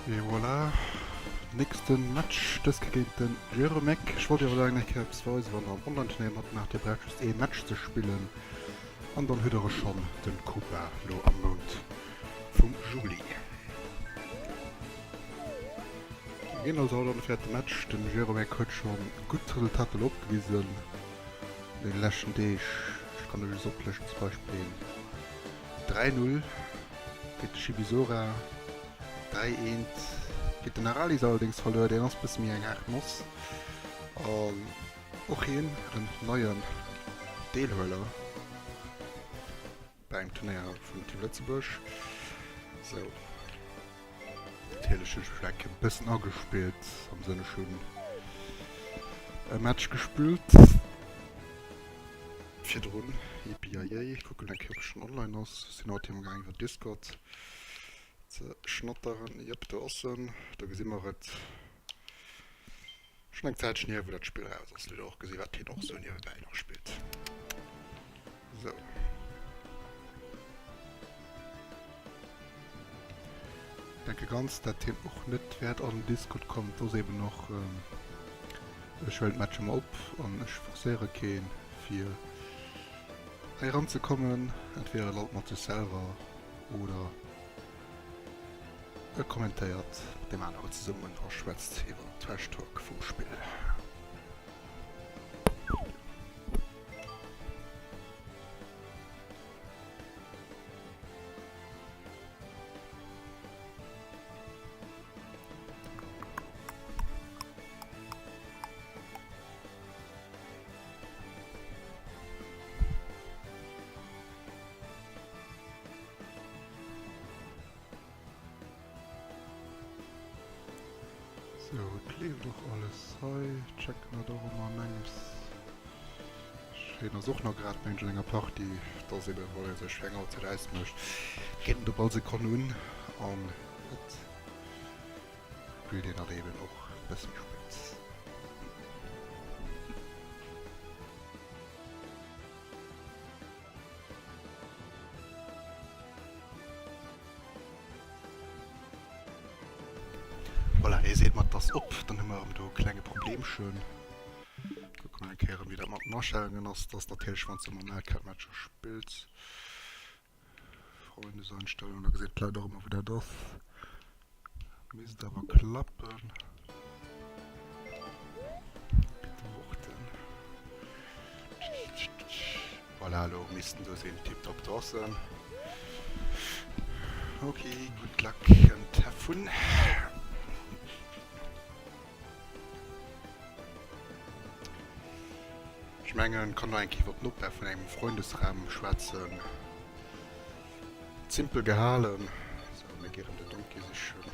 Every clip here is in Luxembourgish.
Et voilà, nächsten Match, dës Kéier géint den Jeromek. Ech wollt iech awer eng Kéier eppes weisen, wann der am Online-Turnéier matmaacht, dir braucht just ee Match ze spillen an dann hutt der och schonn den Koopa lo am Mount vum Juli. Mir ginn also haut an de véierte Match. Den Jeromek huet schonn gutt Resultater lo opgewisen an deene leschten Deeg. Ech kann lech just oplëschten, zum Beispill een 3, 0 géint de Shibizora, 3, 1 géint den Aralis allerdéngs verluer, deen ass bësse méi eng haart Noss. An och hien en neien Deelhueler bei engem Turnéier vum Team Lëtzebuerg. Sou, natierlech hunn ech mech eng Kéier e bëssen agespillt, am Sënne vun e Match gespillt. Virdrun, yippie-yay, kucken eng Kéier ob schon online ass, sinn haut him gaang iwwer Discord ze schnatteren, jëpp do ass en, do gesi mer et, schon eng Zäitchen hier wou dat Spill raus ass, lo och gesi wat hien och sou niewebäi nach spillt. Sou. Denke ganz dat hien och net wäert an den Discord kommen, et ass eben och ech huelen d'Matcher emmer op an ech forcéiere keen fir hei eran ze kommen, entweder e lallt mat sech selwer oder e kommentéiert mat deem aneren zesummen a schwätzt iwwer Trash Talk vum Spill. Sou, et leeft och alles hei. Checken dat och ëmmer an engems. Hien ass och nach grad mengen ech an enger Partie. Et ass eben, wann ee sech fir eng Auszäit ausmécht, geet en op all Sekonn un an et spillt een dann eben och e bësse méi spéit. Voilà, hie seet mer, et ass op. Dann hu mer erëm do e klenge Problemchen. Kucke mer eng Kéier erëm, wéi dat mat den Astellungen ass. Dat ass natierlech, wann s de normal Matcher spills. Freundeseinstellungen, da gesäit d'Leit och ëmmer, wou dat ass. Misst awer klappen. Bitte warten. Voilà, elo missten do sinn. Tiptop draussen. Ok, good luck and have fun. Ech mengen, kann nach eng Kéier iwwer den Opbau vun engem Freundesraum schwätzen. Simpel gehalen. Sou, mir gi rëm den Donkey sichen.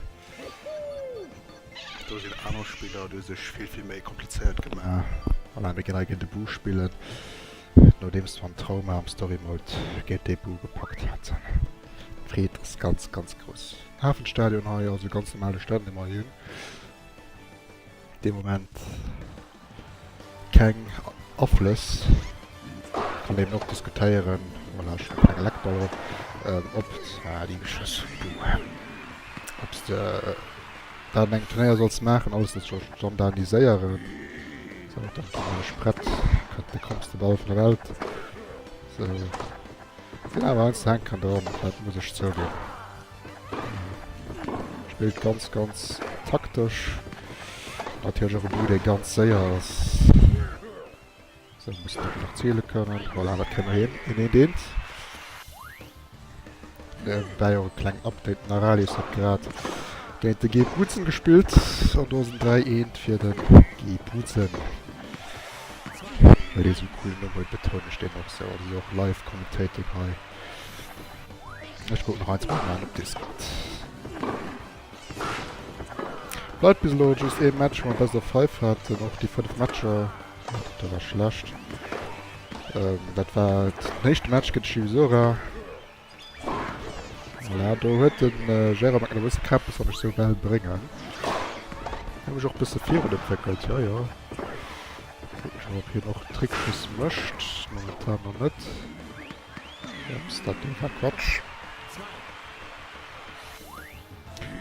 Do sinn aner Spiller, déi hu sech vill, vill méi komplizéiert gemaach. Voilà, mir ginn hei géint de Boo spillen, nodeems mer en Trauma am Story Mode géint dee Boo gepackt haten. D'Freed ass ganz, ganz grouss. Hafenstadion hei, also ganz normale Stadion, dee mer hei hunn. Dee Moment keng Aflëss. Kann eben och diskutéieren, voilà, ech hunn e klenge Leckball erop, ob, ah, déi Geschëss vum Boo, ob s de dat an engem Turnéier solls maachen, alles ze standardiséieren. Sou, dann sinn ech prett, kënnt de krommste Ball vun der Welt. Sou. Sinn awer heiansdo hänken dran, dat muss ech zouginn. Spillt ganz ganz taktesch. Natierlech och e Bou dee ganz séier ass. Sou muss den nach ziele kënnen. Voilà, dat kréie mer hin. Een eent eent. Nebenbäi och e klengen Update, den Aralius huet grad géint de Guy Butzen gespillt an do ass en 3 eent fir de Guy Butzen. Well dee sou e coolen Numm huet, betounen ech deen och sou. Also och live Commentating hei. Ech kucken nach eins mol an op Discord. Bleift bis elo just ee Match, wou mer Best of 5 haten. Och déi 5 Matcher, dat war schlecht. Dat war den éischte Match géint de Shibizora. Voilà, do huet den Jérôme e bësse Krempes, wann ech sou well bréngen. Hu mech och bësse virun entwéckelt, jo jo. Kucken ech mol, ob hien och Trickschëss mécht. Momentan nach net. Ups, dat do war Quatsch.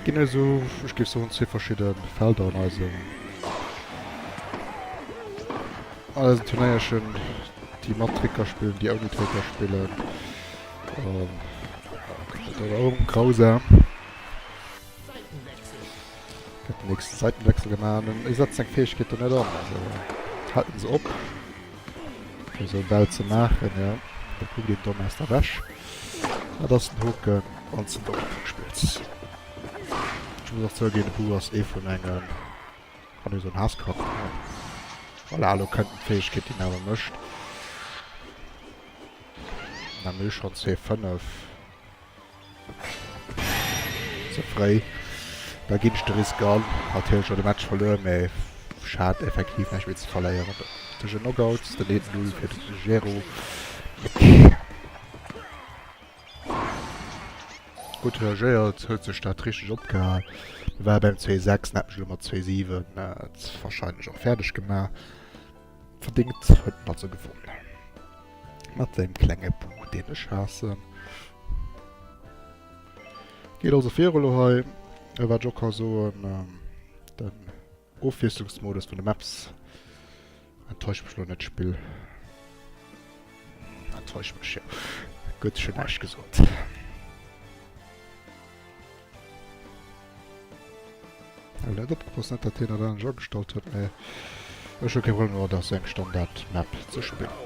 Ginn esou, ech géif soen, zwee verschidde Felder an eisem an eisem Turnéierchen, déi mat Tricker spillen, déi ouni Tricker spillen. An gëtt et awer och grausam. Gëtt den nächste Seitenwechsel gemaach an e setzt seng Fäegkeet do net an. Also hält en se op, fir esou Bäll ze maachen. Jo, da kuckt een domm aus der Wäsch. Dat ass den Hoken, wann s de Donkey Kong spills. Ech muss och zouginn, de Boo ass ee vun mengen, kann ee soen, Haasscharakteren. Voilà, elo kënnt d'Fäegkeet, déi en awer mécht. Na, mir hu schonn 2,5. Ze fréi. Da ginn ech de Risk an. Natierlech och de Match verluer, mee ech hat effektiv näischt méi ze verléieren. Duerch en Knockout, den 1-0 fir de Gero. Gutt reagéiert, huet sech dat richteg opgehal. War beim 2-6, hat mech elo mat 2-7 warscheinlech och fäerdeg gemaach. Verdéngt huet en also gewonnen. Mat sengem klenge Boo, deen ech haassen. Geet also viru lo hei. Wat ech och ka soen, den Ofwiesslungsmodus vun de Maps enttäuscht mech lo net. D'Spill enttäuscht mech, jo. Gutt, ech hunn näischt gesot. Hab net opgepasst, net dat hien dat anescht agestallt huet, mee ech hu kee Problem domat ass eng Standard Map ze spillen.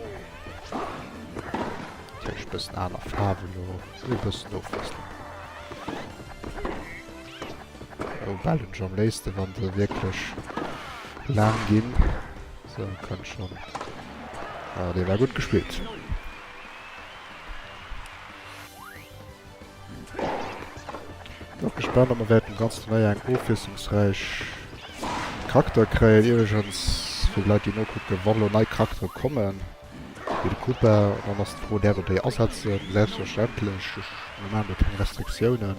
Natierlech bëssen aner Faarwen elo, e bëssen Ofwiesslung. Oh, Bäll hunn ech am léifsten, wann se wierklech laang ginn. Sou, kënnt schonn. Ah, dee war gutt gespillt. Bin och gespannt, ob mer während dem ganzen Turnéier eng ofwiesslungsräich Charakter kréien. Iwwregens, fir déi Leit, déi nokucken, wann elo nei Charaktere kommen, wéi de Koopa, dann ass d'Fro, däerf der déi asetzen? Selbstverständlech, ech, mir maachen do keng Restriktiounen.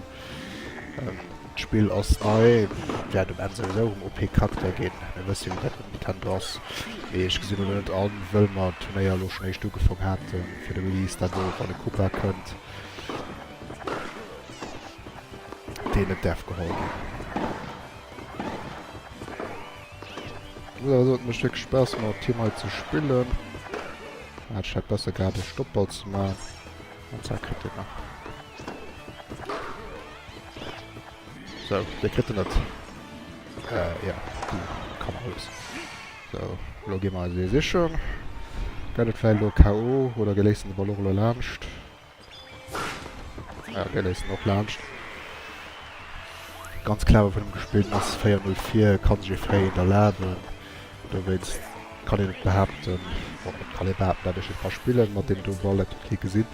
D'Spill ass nei, et wäert um Enn souwisou erëm OP-Charakter ginn, mir wësse jo, wéi dat mat Nintendo ass. Mee ech gesinn elo net an, wëll mer d'Turnéier elo schonn éischt ugefong haten, fir de Release, dat elo, wann e Koopa kënnt, deen net däerf geholl ginn. Ech muss awer soen, et mécht wierklech Spaass mat him hei ze spillen. Hat ech hätt besser gehat e Stoppball ze man. An zwar kritt en nach. Sou, dee kritt en net. Äh, ja, déi kann alles. Sou, elo gi mer eis ee sichen. Gëtt et vläicht elo KO oder geléissen de Ball och elo laanscht? Ja, geléissen och laanscht. Ganz clever vun him gespillt, ass 4-0 vir, kann sech ee fréi eent erlaben. Dowéinst kann een net behaapten, bon, et kann ee behaapten, dat ech et ka spillen mat deem do Ball, dat huet kee gesinn,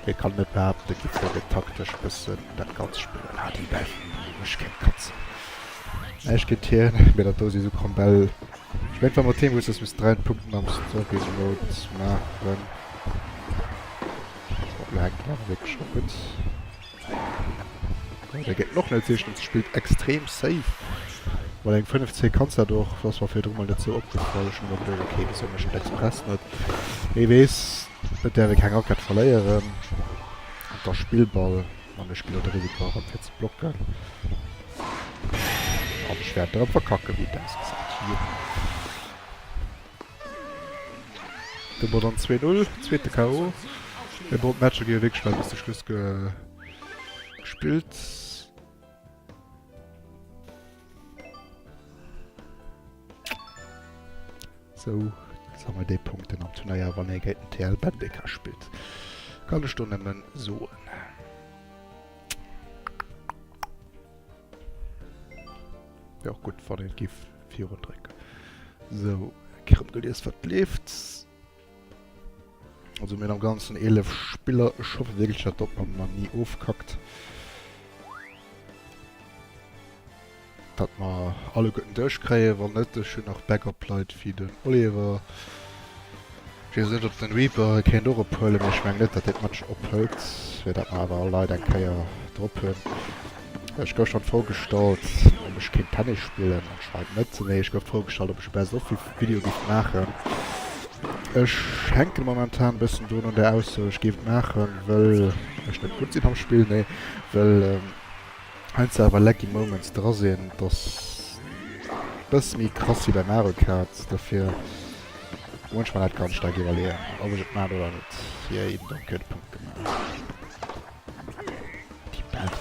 mee et kann een net behaapten, et giff net taktesch bëssen dat Ganzt spillen. Ah, déi Bäll vum Blumm, ech kéint katzen. Näischt géint hien, mee dat do si sou komm Bäll. Ech mengt, wa mer d'Heem wouss, dass mir 3 Punkten am Story Mode maachen. Bon, lo hänkt en awer wierklech scho gutt. Der gëtt och net sichen, se spillt extrem safe. Mat engem 5C kanns dat och, ass mer virdru mol net sou opgefall. Ech hunn ëmmer geduecht, ok, wisou mécht en dat express net? Mee weess, et däerf ee keng Rackett verléieren. An da Spillball, an ech ginn elo de Risiko erëm fir ze blocken. An ech wäert erëm verkacken, wéi et ausgesäit. Jupp. Domat dann 2-0, zweete KO. Mee bon, d'Matcher gi jo wierklech bal bis de Schluss gespillt. Sou sammelt ee Punkten am Turnéier, wann ee géint den TL Benfica spillt. Kann ech do nëmmen soen. Wär och gutt, wann een giff virun drécken. Sou, erëm gelies wat leeft. Also mir hunn am ganzen 11 Spiller. Ech hoffe wierklech dat d'Opnam mer ni ofkackt. Dat mer alleguerten duerchkréien. Wann net, ech hunn nach Backup-Leit wéi den Oliver. Ech weess net ob den Reaper kéint och ophuelen, mee ech mengen net dat dee d'Match ophëlt. Fir dat mer awer all Leit eng Kéier drop hunn. Ech gouf schonn d'Fro gestallt ob ech kéint Tennis spillen, anscheinend net. Nee ech gouf d'Fro gestallt ob ech e Best of Video géif maachen. Ech hänken momentan e bëssen drun un der Ausso ech géif et maachen, wëll ech net gutt sinn am Spill, nee wëll. Heiansdo awer laggy Moments dra sinn, dass bësse méi krass wéi bei Mario Kart, dofir muss ech mer dat ganz staark iwwerleeën, ob ech et maan oder net. Yay, den Donkey huet e Punkt gemaach. Déi Bäll.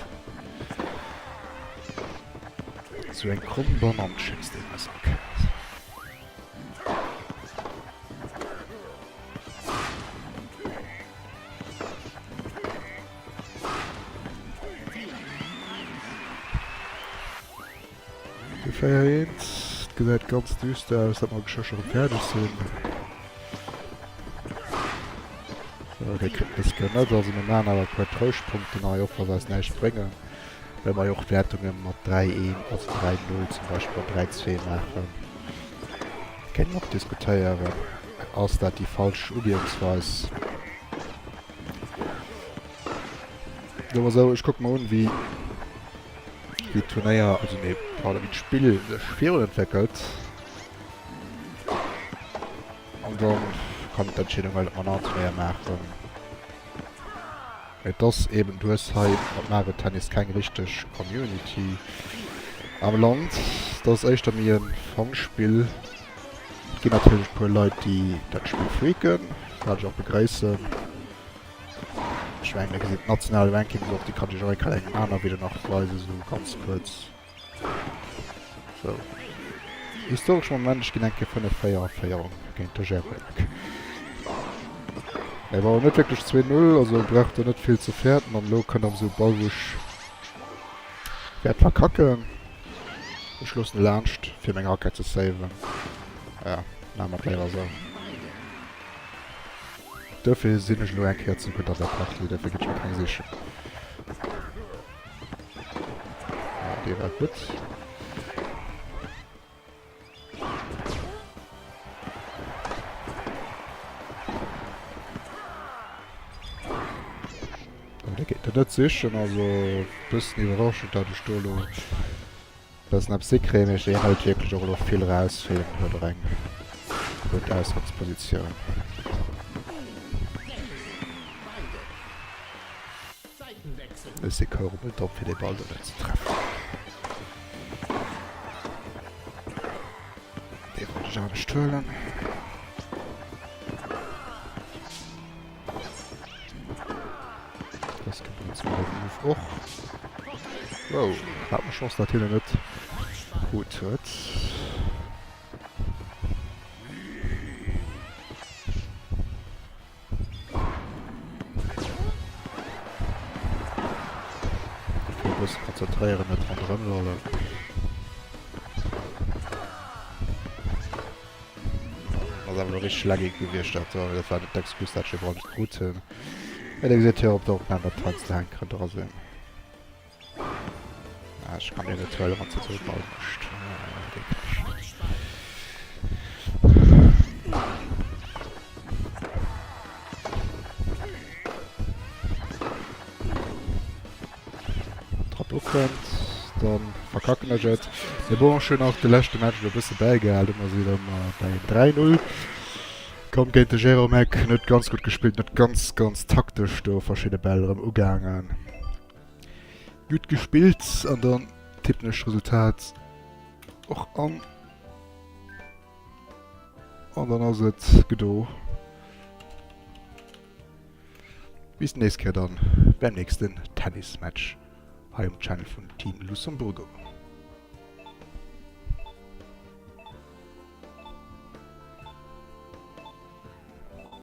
Sou eng kromm Banann schécks de eis all Kéiers. De 4 1 et gesäit ganz düster aus, dat mer geschwë scho rëm fäerdeg sinn. Sou, dee kritt dës Kéier net. Also mir maachen awer e puer Trouschtpunkten hei, och wa se eis näischt bréngen, well mer jo och Wäertunge mat 3 1, also 3 0 zum Beispill oder 3 2 maachen. Kéint een och diskutéieren, ass dat déi falsch Ugeeungsweis? Soe mer sou, ech kucke mer un, wéi wéi d'Turnéier, also nee, pardon, wéi d'Spill sech virun entwéckelt. An dann kann d'Entscheedung huelen, ob mer nach en Turnéier maachen. Mee et ass eben, du hues hei mat Mario Tennis keng richteg Community am Land. Et ass éischter méi e Fangspill. Et ginn natierlech e puer Leit, déi dat Spill freaken, wat ech och begréissen. Ech mengen, da gesitt d'national Rankings och, déi kann ech iech och eng Kéier an engem aner Video nach weisen, esou ganz kuerz. Sou. Historesche Moment, ech ginn eng Kéier 5, 4 a Féierung géint de Jeromek. Mee bon, net wierklech 2, 0, also brauch der net vill ze fäerten. An elo kënnt erëm esou e Ball, wou ech wäert verkacken. Ech loossen e laanscht, fir meng Rackett ze saven. Ja, maache mer et léiwer esou. Dofir sinn ech elo eng Kéier ze gutt an der Partie, dofir ginn ech mer keng sichen. Ah, dee war gutt. Oh, dee geet net sichen, also bëssen iwwerraschend, dat ech do elo Bessen eppes hikréien, mee hien hëlt wierklech och elo vill raus, hien huet och eng gutt Ausgangspositioun. Ech si kourbel drop fir dee Ball do net ze treffen. Dee wollt ech anescht huelen. Das gibt uns mal den Move och. Wow, hat man Chance, dat hien net krut huet. Dofir e bësse konzentréieren, net ronderëm lollen. Ass awer elo richteg laggy gewiescht dat do, dat war net d'Excuse dat ech e Ball net krut hunn. Mee dir gesitt jo op der Opnahm dat d'Fenster hänken dra sinn. Ah, ech kann deen net huelen wann se esou e Ball mécht. Ah, dee kann ech. Drop ukënnt, dann verkacken ech et. Mee bon, ech hunn och de leschte Match elo e bësse bäigehalen, ëmmer si mer bei 3, 0 komm géint de Jeromek. Net ganz gutt gespillt, net ganz ganz taktesch do verschidde Bäll erëm ugaangen. Gutt gespillt an dann tippen ech d'Resultat och an. An dann ass et gedo. Bis d'nächst Kéier dann beim nächsten Tennismatch hei um Channel vun Team Luxemburgo.